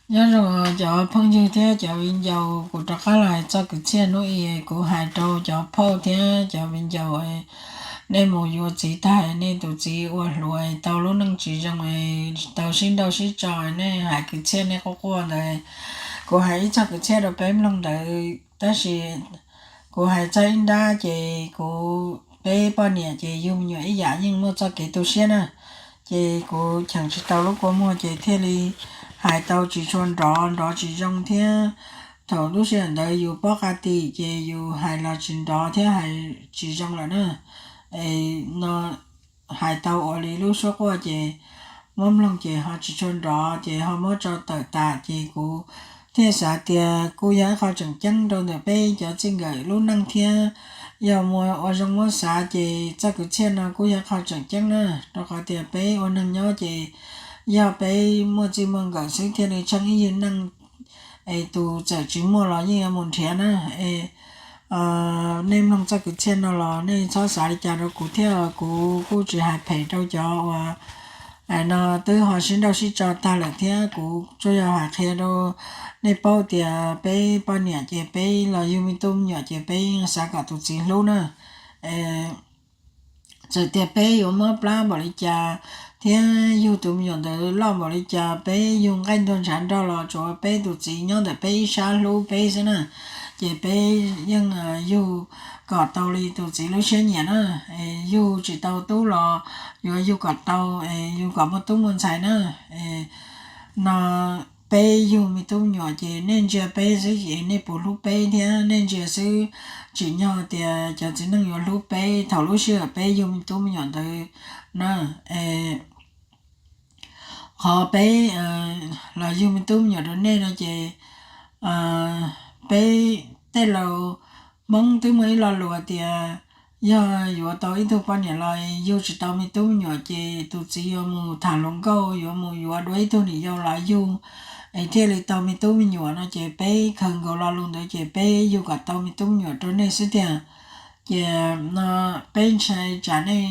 Nyob zoo cov phooj ywg thiab cov viv ncaus, kuv rov qab los hais txoj kwv txhiaj hnub i. Kuv hais rau cov phauj thiab cov viv ncaus, nej mus yuav txiv tag, nej tus txiv ua hluas tau lub neej tsis zoo, tau sib nrauj sib tso, nej hais kwv txhiaj nej quaj quaj ntawd. Kuv hais ib txoj kwv txhiaj rau peb mloog ntawd, tab sis kuv hais txog ib nrab ces kuv, peb poj niam ces yug me nyuam ib yam yeej muaj txoj kev tu siab na. Ces kuv cheem tsis tau lub kua muag ces thiaj li hais tau tsis tshua nrov, nrov tsis zoo thiab. Thaum lub sij hawm ntawd yus pob qa tim ces yus hais los tsis nrov thiab hais tsis zoo lawm na. No hais tau ua li lub suab quaj ces muab mloog ces ho tsis tshua nrov ces ho muab tso tawm tas ces kuv thiaj xav tias kuj yog ib qho tseem ceeb rau ntawm peb cov txij nkawm lub neej thiab. Yog muaj ua zoo muab xav ces txoj kwv txhiaj no kuj yog qho tseem ceeb na, rau qhov tias peb ua neeg nyob ces yog peb muaj txij muaj nkawm xwb thiaj li tsheej ib yig neej, es tus txawm tsis muaj los yeej yuav mus nrhiav na. Es nej mloog txoj kwv txhiaj no los nej txhob xav li cas rau kuv thiab, kuv kuj tsis hais phem rau cov uas no twb ho sib nrauj sib tso tag lawm thiab. Kuv tsuas yog hais qhia rau nej paub tias peb poj niam ces peb los yug me tub me nyuam ces peb xav kom tus txiv hlub na. Txawm tias peb yuav mob plab npaum li cas thiab yug tus me nyuam ntawd loj npaum li cas, peb yug nqaij ntuag ntshav nrog los tsuav peb tus txiv nyob ntawm peb ib sab hlub peb xwb na. Ces peb yeej yug kom tau li tus txiv lub siab nyiam na. Yug tsis tau tub los yuav yug kom tau, yug kom muaj tub muaj ntxhais na. No peb yug me tub me nyuam ces nej ntsia peb xwb es nej puas hlub peb thiab nej ntsia xwb, tsim nyog tias cov txiv neej yuav hlub peb thaum lub sij hawm peb yug me tub me nyuam ntawd na. Qhov peb los yug me tub me nyuam rau nej no ces peb tej laus Hmoob twb muaj ib lo lus tias yog yuav tau ib tug poj niam los yug tsis tau me tub me nyuam ces tus txiv yuav mus tham hluas nkauj, yuav mus yuav dua ib tug niam yau los yug es thiaj li tau me tub me nyuam no ces peb khaws nkaus lo lus ntawd ces peb yug kom tau me tub me nyuam rau nej xwb tiag. Ces no peb ntshai tsam nej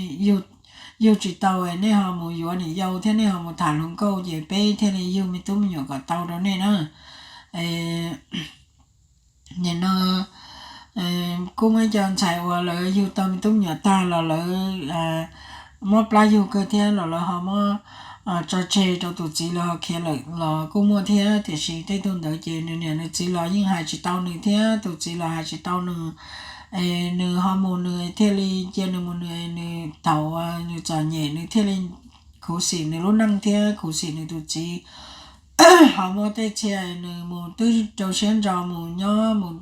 yug tsis tau nej ho mus yuav niam yau thiab nej ho mus tham hluas nkauj ces peb thiaj li yug me tub me nyuam kom tau rau nej na. Nim no kuj muaj ib co ntxhais uas lawv yug tau me tub me nyuam tag los lawv mob plab yug kawg thiab los lawv ho muab tso tseg rau tus txiv lawv ho khiav lawm los kuj muaj thiab. Tiam sis tej tug ntawd ces nws niam nws txiv los yeej hais tsis tau nws thiab tus txiv los hais tsis tau nws. Es nws ho mus nws thiaj li cia nws mus nws, nws thaum nws txom nyem nws thiaj li khuv xim nws lub neej thiab khuv xim nws tus txiv. Ho muaj tej txhia nws mus twb rau siab ntso mus nyob mus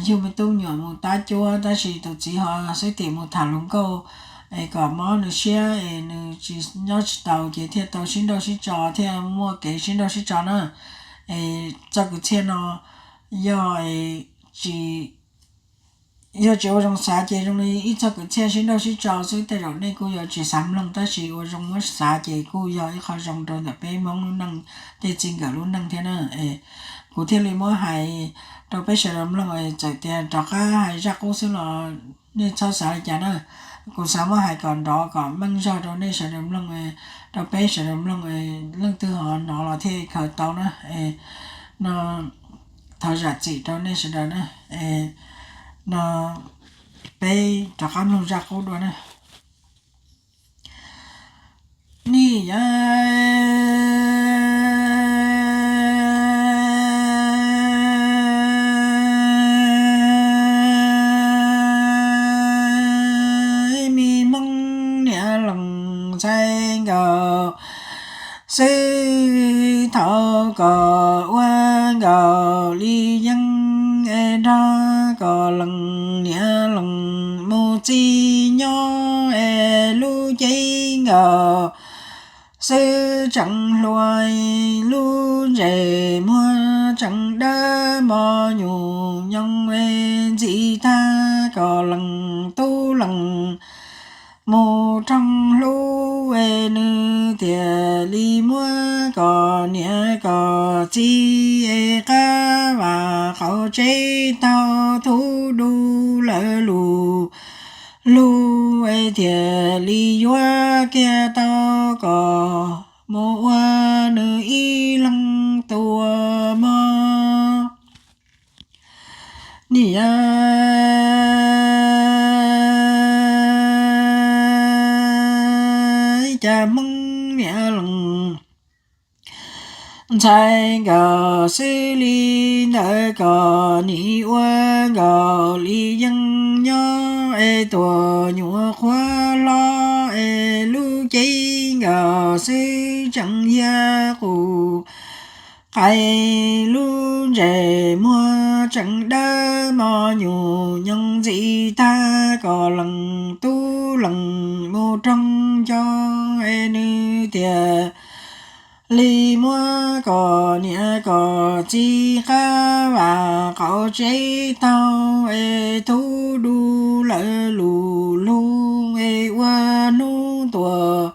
yug me tub me nyuam mus tab cuab tab sis tus txiv ho xwb tim mus tham hluas nkauj es kom mob nws siab es nws tsis nyob tsis taus ces thiaj tau sib nrauj sib tso thiaj muaj kev sib nrauj sib tso na. Es txoj kwv txhiaj no yog tsis yog tsis ua zoo xav ces zoo li ib txoj kwv txhiaj sib nrauj sib tso xwb, tej zaum nej kuj yuav tsis xav mloog tab sis ua zoo muab xav ces kuj yog ib qho zoo rau ntawm peb Hmoob lub neej, tej txij nkawm lub neej thiab na. Kuv thiaj li muab hais rau peb sawv daws mloog, txawm tias rov qab hais zaj qub xwb los nej txhob xav li cas na. Kuv xav muab hais kom nrov kom meej zog rau nej sawv daws mloog, rau peb sawv daws mloog, leej twg ho hnov los thiaj khaws tau na. No thov zam txim rau nej sawv daws na. No peb rov qab mloog zaj qub dua na. Nij ya me Hmoob niam Loos ntxhais nkaus xwb, thov kom ua nkaus li yeeb es nrog kom Loos niam Loos mus txij nyob es lub cev nkaus xwb tseem hluas, lub ntsej muag tseem dawb mos nyuj nyoos es ntxim tag kom Loos tub Loos mus roog hlub es nws thiaj li muab kom niam kom txiv es qab vam qaum tsev taug thub du lawv lus lug es thiaj li yuav kiag tau kom mus ua nws ib leeg tus Yog cas Hmoob niam lees ntxhais nkaus xwb li ntawd kom nim ua nkaus li yeej nyob es tuam nyuam qhuav hlob es lub cev nkaus xwb tseem yag qus qais lub ntsej muag tseem dawb mos nyuj nyoos ntxim tag kom lees tub lees mus roog nco es nws thiaj li muab kom niam kom txiv qab vam qaum tsev taug es tub du lawv lus lug es ua hnub tuaj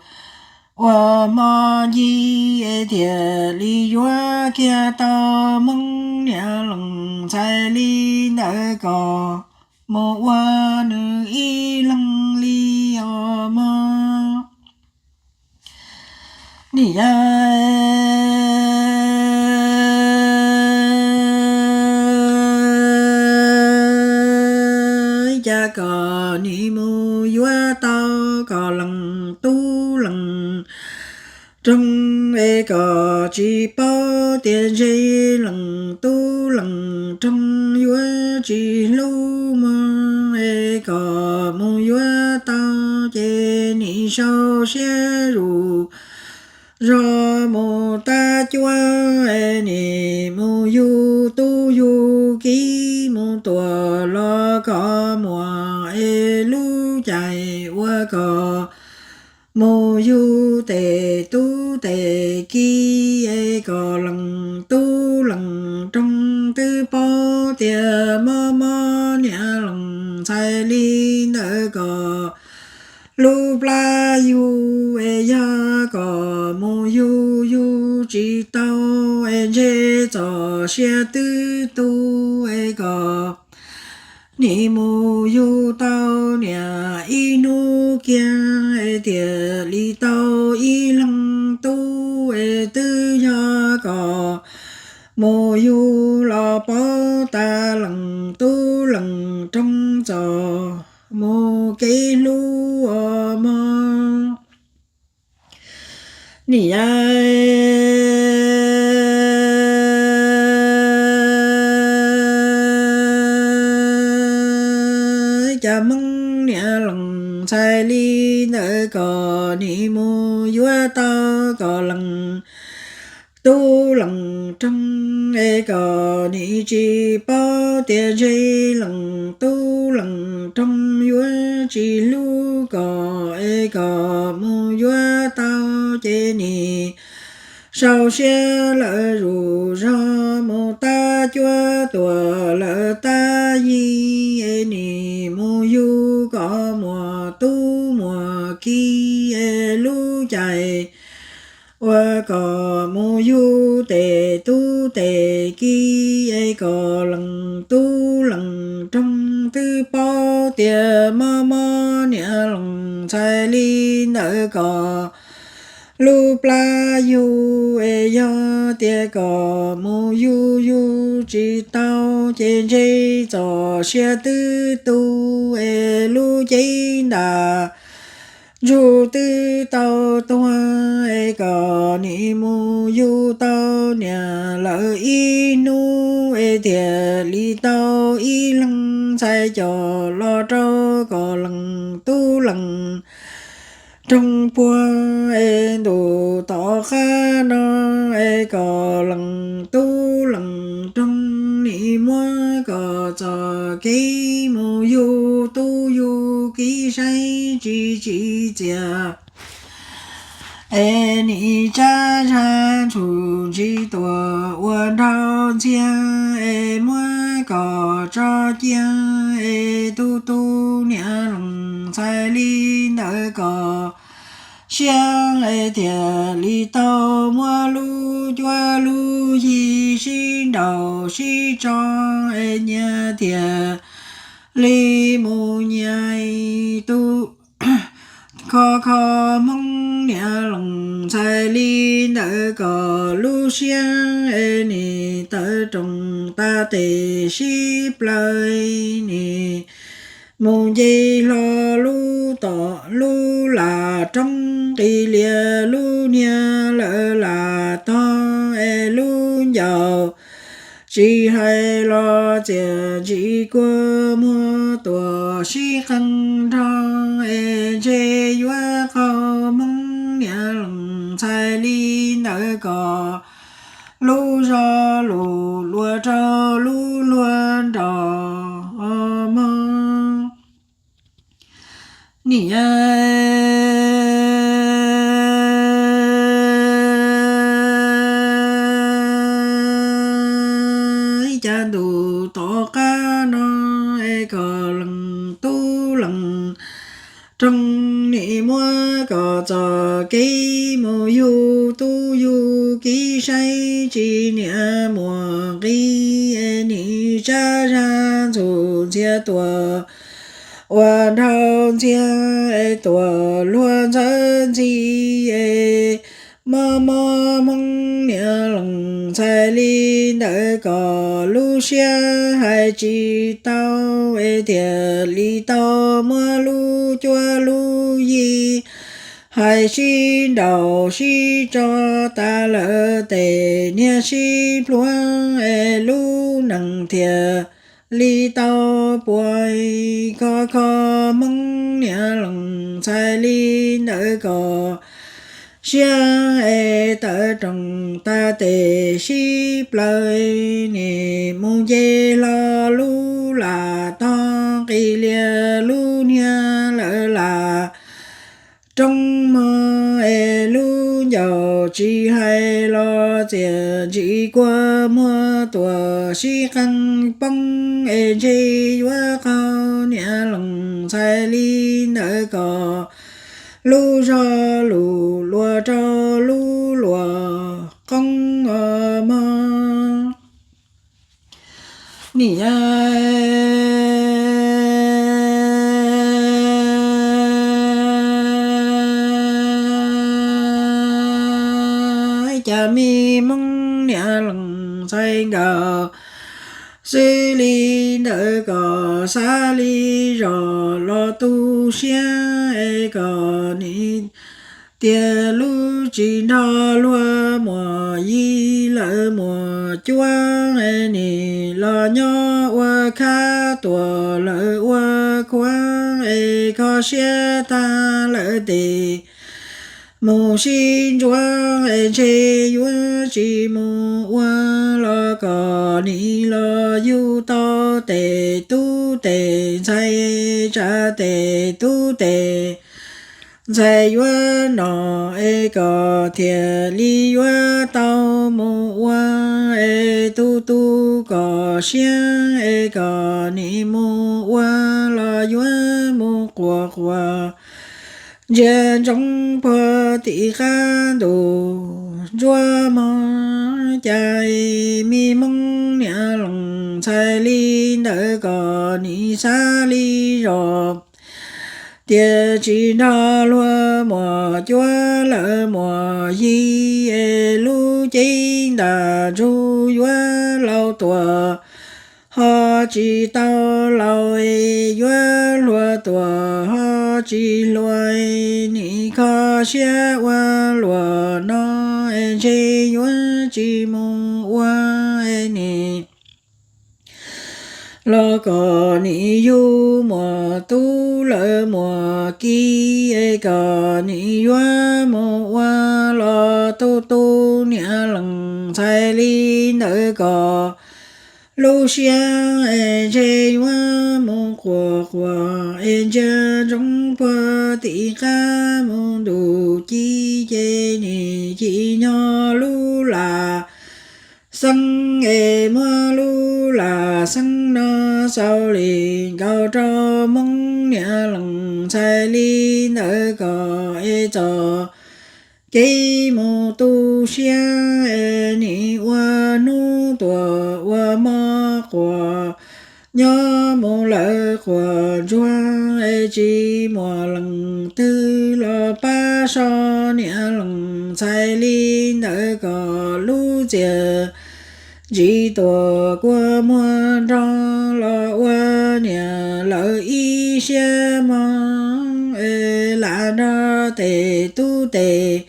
ua hmo ncig es thiaj li yuav kiag tau Hmoob niam lees ntxhais li ntawd kom mus ua nws ib leeg li os mog. Nim yog cas kom nim mus yuav tau kom lees tub lees roog es kom tsis paub tias ntshe lees tub lees roog yuav tsis hlub mog es kom mus yuav tau ces nim sau siab zus zog mus tab cuab es nim mus yug tub yug kiv mus tuam los kom muaj es lub caij ua kom mus yug tes tub tes kiv es kom lees tub lees roog twb paub tias mob mob niam lees ntxhais li ntawd kom lub plab yug es yog kom mus yug yug tsis tau es ntshe txoj sia twb tu es kom nim mus yug tau niam ib hnub kiag es thiaj li tau ib leeg tub es twb yog kom mus yug los paub tas lees tub lees roog txoj mus kev hlub os mog. Nim yog cas Hmoob niam lees ntxhais li ntawd kom nim mus yuav tau kom lees tub lees roog es kom nim tsis paub tias ntshe lees tub lees roog yuav tsis hlub kom es kom mus yuav tau ces nim sau siab lawv zus zog mus tab cuab tuam lawv tab yig es nim mus yug kom muaj tub muaj kiv es lub caij ua kom mus yug tes tub tes kiv es kom lees tub lees roog twb paub tias mob mob niam lees ntxhais li ntawd kom lub plab yug es yog tias kom mus yug yug tsis tau ces ntshe txoj sia twb tu es lub cev ntam ntsug twb tau tuag es kom nim mus yug tau niam lawv ib hnub es thiaj li tau ib leeg ntxhais coj los rau kom lees tub lees roog puag es ntuj tom qab no es kom lees tub lees roog nim muab kom txoj kev mus yug tub yug kiv saib tsis tsim txiaj es nim tsab zag ntshum ntsis tuam ua nraug ntxiag es muab kom tso cia es tu tu niam lees ntxhais li ntawd kom siab es thiaj li tau muab lub cuab lub yig sib nraus sib tso es nyias thiaj li mus nyias tu kho kho Hmoob niam lees txhais li ntawd kom lub siab es nim tawv roos tas tes sib plaws nim mus nce hlo lub tom lub lam roob qis lias lub niag lawv lam tog es lub ncaus tsis hais los txias ntsim kua muag tuam sib qee nrho es ntshe yuav qaug hmoob niam lees txhais li ntawd kom lub zog lus luag rau lub luag nrog mog. Niam, ib cas ntuj tom qab no es kom lees tub lees roog nim muab kom txoj kev mus yug tub yug kiv saib tsis niam muaj nqis es nim tsab zag ntxhum ntxhias tuam uas nrhau ntxhias es tuam luag ntxawv ntxhi es mob mob hmoob niam lees txhais li ntawd kom lub siab hais tsis tau es thiaj li tau muab lub cuab lub yig hais sib nraus sib tso tas lawm tes niag sib plhuav es lub neej thiaj li tau puas kho kho hmoob niam lees txhais li ntawd kom siab es tawv roos tas tes sib plaws nim mus nce hlo lub lam tog qis lias lub niag lawv lam roob mog es lub ncaus tsis hais los txias ntsim kua muag tuam sib qee poob es ntshe yuav qaug niam lees txhais li ntawd kom lub zog lus luag rau lub luag qoob os mog. Niam, cas me hmoob niam lees txhais nkawd xws li ntawd kom xav li zog los tu siab es kom nim tias lub tsis nrog luag muaj yig lawv muaj cuab es nim los nyob ua khab tuam lawv ua khuav es kho siab tag lawm tes mus sib ntsuav es ntshe yuav tsis mus ua los kom nim los yug tau tes tub tes ntxhais, tsam tes tub tes ntxhais yuav nom es kom thiaj li yuav tau mus ua es tu tu kom siab es kom nim mus ua los yuav mus quas quas ntsia ntsoov puag tim qab ntuj ntsuab mog. Cas me hmoob niam lees txhais li ntawd kom nim xav li zog tias tsis nrog luag muaj cuab lawv muaj yig es lub cev ntaj ntsug yuav laus tuam ho tsis tau laus es yuav hluas tuam ho tsis hluas es nim kho siab ua luam no es ntshe yuav tsis mus ua es nim los kom nim yug muaj tub lawv muaj kiv es kom nim yuav mus ua los tu tu niam lees txhais li ntawd kom lub siab es ntshe yuav mus quas quas es ntsia ntsoov puag tim qab mus ntuj ci ces nim ci nyob lub lam xeeb es muab lub lam xeeb no xaus li nkaus rau hmoob niam lees txhais li ntawd kom es txoj kev mus tu siab es nim ua hnub tuam ua hmo quas nyob mus lawm quas ntsuag es tsis muaj leej twg los pab so niam leej ntxhais li ntawd kom lub txiaj ntsim tuaj kua muag nrog los ua niam lawv ib siab mog es lam nrog tes tub tes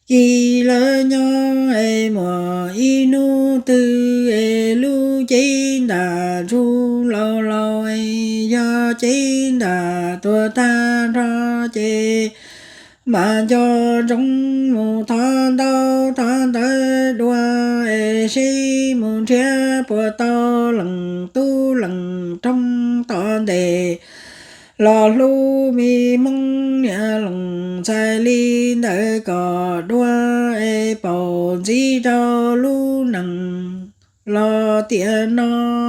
ki lawv nyob es muaj ib hnub twg es lub cev ntam ntsuj laus laus es yog cev ntam tuag tag nrho ces mam nco ntsoov mus thov ntaub thov ntawv dua es seb mus nrhiav puas tau leej tub leej roog tom ntej los hlub me hmoob niam leej ntxhais li ntawd kom dua es paub ntxiv rau lub neej los tiam no.